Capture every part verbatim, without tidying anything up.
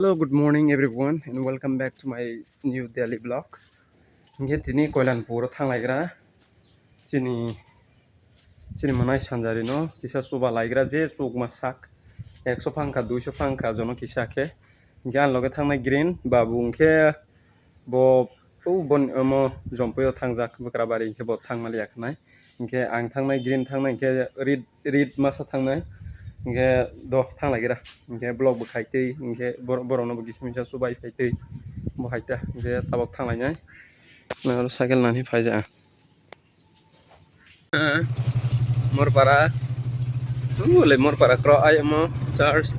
Hello, good morning everyone and welcome back to my new daily vlog. Hinkhe tini Koilanpur o thanglaigra chini, chini mwnai sanjari no kisa chuba laigra je chukma sak ekso phangkha duiso phangkha jono kisa khe. Hinkhe ani loge thangnai Green babu hinkhe bo, o bon, omo Jompui o thangjak Bwkrabari hinkhe bo thangmaliya khnai. Hinkhe ang thangnai Green thangnai hinkhe Rit, Rit masa thangnai. Hinkhe do thanglaigra. Hinkhe vlog bo khaitwi hinkhe bor-, borokno bo kisa misa chubai phaitwi bo haita hinkhe tabok thanglainai. Cycle nani phaija. Morpara. Ule Morpara kro ai omo church.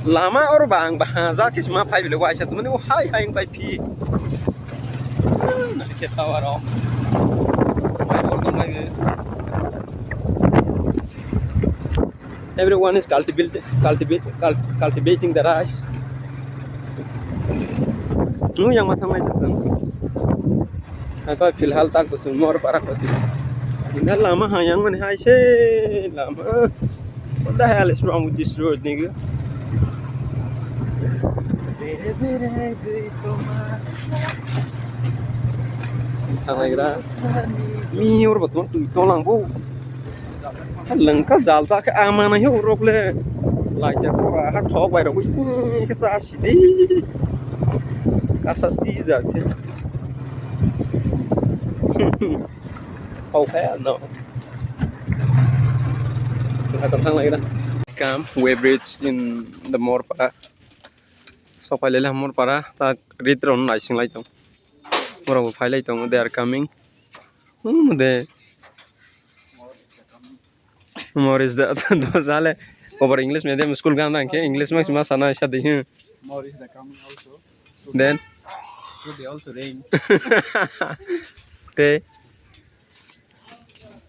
Lama oro ba ang ba haja khe ma phai bile waisa tmani o hai hai pai phi. Nai khe tower o. Mai bol tong lai. Everyone is cultivate, cultivate, cult-, cultivating the rice. Nung yang ma thanglai jasung. Ako filhal tak kusung Morpara ko. Ina lama hayang mani hai se lama. What the hell is wrong with this road, nigga? Thanglaigra. Mi or batma twi tolang bo. Lengka jal ja khe ama na yo rok le. Lai ja ko ha thok bai rok sing khe sa si di. Kasa si ja khe. Hau khe no. Kha thang lai da. Come, we bridge in the Morpara. Sok pai le Morpara ta rit ron naising lai tong. Borok bo phai lai tongo, they are coming. Hmm, de. More is the, do sale. Over English medium school gam dang khe English ma ma sana sa di. Hmm. More is the coming also. Then? Today also rain. Te.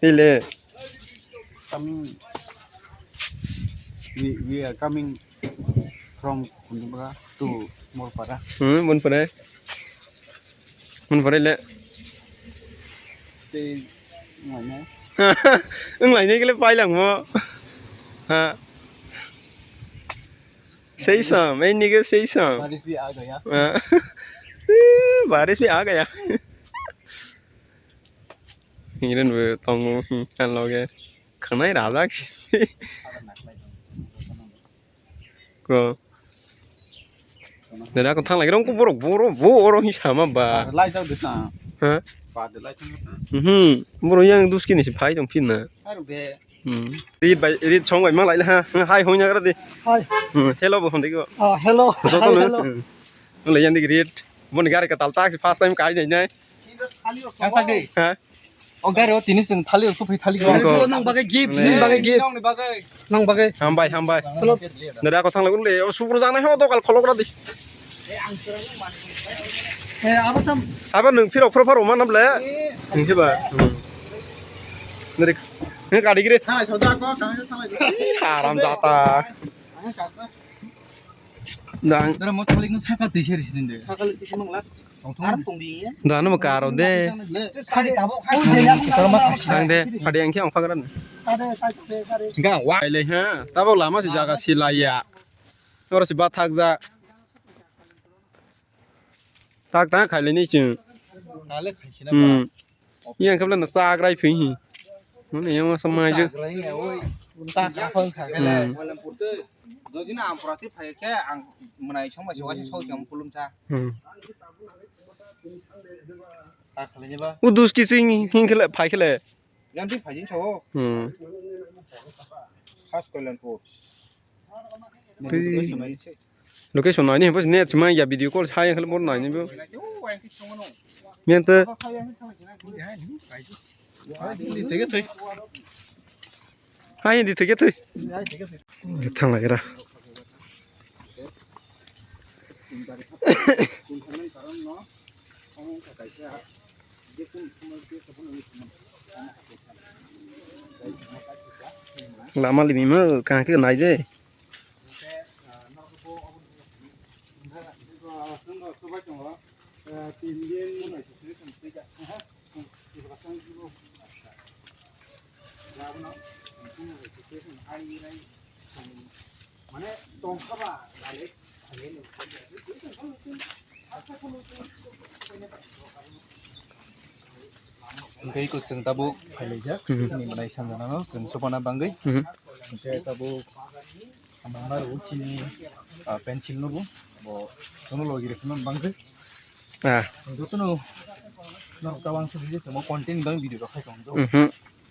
Ile. Coming. We, we are coming from Kundumra to Morpara. Hmm, Bonpara. Bonpara le. Te, mana? Wng lainai kele pailang mo. Ha. Sei sam, ei nigga sei sam. Baris bhi aa gaya. Ha. Baris bhi aa gaya. Hiren bo tongo, hmm, kan loge. Khanai rajak si. Ko. Dera ko thang lai rong ko borok, borok, bo oro hi sama ba. Lai jao de ta. Ha? Ba de lai thang ta. Mhm. Borok yang duski ni si phai tong phin na. Aro be. Hmm. Rit bai, rit song bai ma lai ha. Hai hoi na gra de. Hai. Hmm. Hello bo hon de ko. Ah, hello. Joto hai, no. Hello. Hmm. Wng lai yang de rit. Boni gari ka tal tak si first time kai nai nai. Kasa de. Ha? O gari o tini sing thali o tupi thali. Nang ko. Nang bagai gift, nang bagai gift. Nang bagai. Hambai, hambai. Hello. Nere ako thang lagun le, o supur jana ho dokal kholok radi. Eh, abo tam. Abo nung phirok phro phro mana ble. Nung ke ba. Hmm. Nere, nere kadi gire. Thalai soda ko, thalai, thalai. Haram jata. Dang. Dara mo thalik no saka twi seri sini de. Saka twi sini mangla. Aram tong di ya. Da no karo de. Sari tabo khai. Dang de, padi ang khe ang phagra. Ga wa. Ai le ha. Tabo lama si jaga silaya. Oro si ba thak ja. Tak tak khai le ni ching. Tale khai sina. Hmm. Yang khabla na sagrai phi hi. Mun yang ma samai je. Sagrai ya oi. Unta ka khon kha. Hmm. Jodi na ang prati phai khe ang mwnai song bai song bai song jam kulum cha. Hmm. Ka khalai ni ba. U dus ki sing hin khle phai khle. Yang ti phai jin sao. Hmm. Khas Koilanpur. Twi. Location nai ni, bos net sima ya video call hai khle bor nai ni bo. Mian te. Hai di theke thoi. Thang lai ra. Lama limi mo kaham khe nai je. Mane tongkha ba, Hwnkhe iko chwng tabuk phailaijak, Mhm. chini mwnai sanjanano chwng chubana bagwi. Mhm. Hwnkhe tabuk hambai ma rwo chini, ah, pencil no bo, bo jono logi rw phano bagwi. Ah. Jotono norok tabang sugwi tongma content ni bagwi video rok khai tongo. Mhm.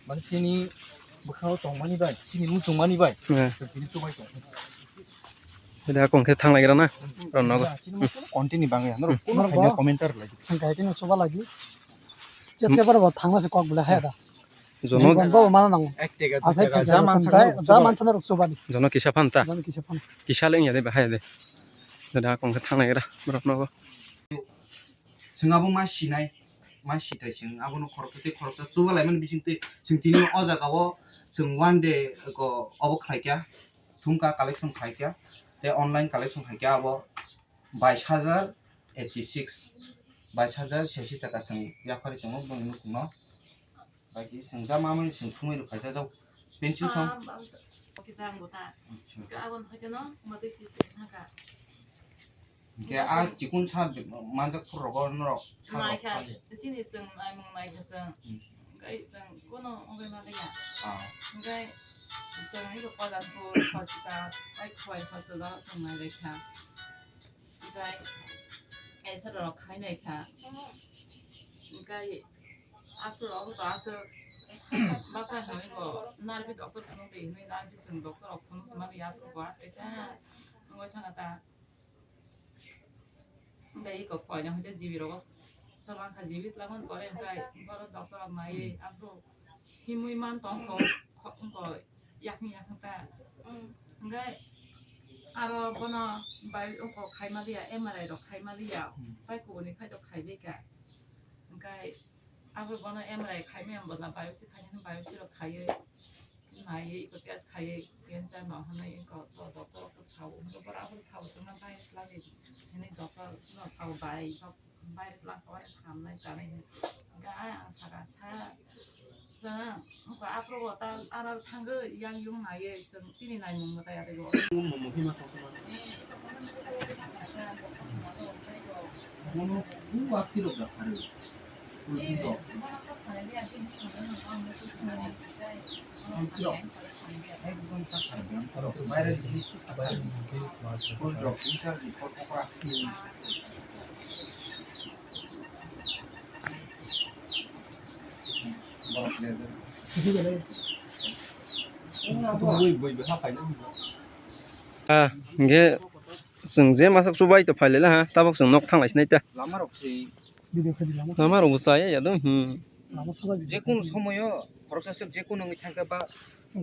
Mane chini bwkhao tongmani bai, chini muchungmani bai, Hmm. chwng tini chubai tong. Ida kong khe thang lai gra na, ron nogo. Chini muchung content ni bagwi, norok kono Norok khaina bo. Comment rw lai. Sangkai khe no chuba lagi. Chet ke bar bo thangna se kok bwle hai da. Jono Jibon bo mana nang. Ek tega, dui Asai tega, tega ja rok mansa thai, rok ja chuba. Mansa rok chuba di. Jono kisa phan ta. Jono kisa phan. Kisa le ya de bahai de. Ida kong khe thang lai gra, ron nogo. Chwng abo ma sinai, ma sitai chwng abono khoroksa tei khoroksa chuba laimani bisingtwi chwng tini o jaga o chwng one day ko obo khlaikha, thumkha collection khlaikha, tei online collection khaikha abo bais hajar eighty six, bais hajar sesi taka chwng yaphari tongo boni nukhungno. Bai khe chwng ja mamani chwng thumwi rw khaijak jak pencil song. Ah, ba-, kisa ang buta. Acha. Ka abon hake no, ma twi sis sis thaka. Hingke a chikon sa manjak phuru rogo norok sa rok Naikha, phaidi. Chini chwng naimung naikha chwng. Hmm. Hingke chwng kono wngwi manliya. Ah. Hingke chwng iko Kodamkor hospital, ai Khowai hospital o chwng nailaikha. Hingke kaisa rok khai naikha. Hingke aphuru rok to aswk bachai hwnwi bo narbi doctor phunukdi hwnwi narbi chwng doctor rok phunuk swmani aphuru bo kaisa wngwi thangkha ta. Hingke iko koina hwnkhe G B rogo twlangkha, G B twlangmani pore hwnkhe borok doctor rok naiwi aphuru himwi man tongkho, kho-, wngkho yakung yakung ta. Hwnkhe aro bono bai wngkho khaima liya, M R I rok khaima liya, bai kubuni khai rok khaibai kha. Hwnkhe abo bono M R I khaimaya bwla biopsy khainani biopsy rok khaiwi. Naiwi iko test khaiwi cancer no hwnwi iko to doctor rok sao, hwnwi borok aphuru sao chwngno bai twlangdi hwnwi doctor no sao bai, bai twlang kha bai hamnai chanai hwnwi. Hwnkhe ai ang saka sa chwng wngkha aphuru bo ta aro thangwi yang yung naiwi chwng chini naimung mwtai abo. Ah, hingke chwng je masa chubai to phailai ha, tabok chwng nok thanglai sinai ta. Lama rok se. Video khe di lama. Lama rok bo chaya ya do, hmm. Lama chubai. Je kunu somoyo khoroksa se je kunu wngwi thangkhe ba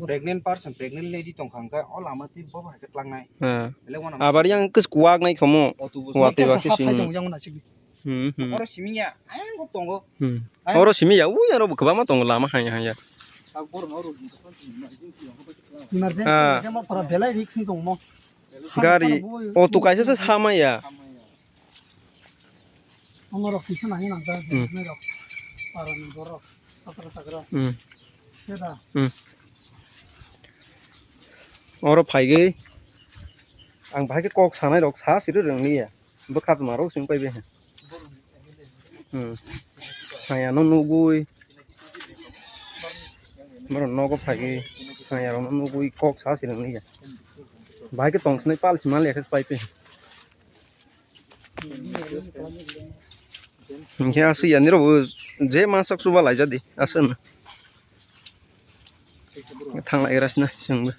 pregnant person, pregnant lady tongkha hwnkhe o lama twi bobo hai khe tlangnai. Ha. Belai wana. Abar yang kis kuwak nai khomo. Auto bus. Watwi ba khe sing. Phai tong yang na chigwi. Hmm, hmm. Oro simi ya, ayang kok tongo. Hmm. Ayang. Oro simi ya, ui aro kwbangma tongo lama hanya hanya. Emergency. Ah. Hwnkhe mo pora belai risk wng tongmo. Gari, auto kaisa se sama ya. Omo rok kisa nangya nang ta, Hmm. Nai rok. Para ni borok, sakra sakra. Hmm. Keda. Hmm. Oro phaigwi ang bahai khe kok sanai rok sa siri rwng liya. Bwkha tuma rok sing pai bai. Hmm. Haya no nugui. Boro nogo phaigwi. Haya rok no nugui kok sa siri rwng liya. Bahai khe tong sinai pal sima liya khe pai pai. Hingke aswk yani rok bo je masa chuba laijadi aswk no. Thanglai gra sina chwngbo.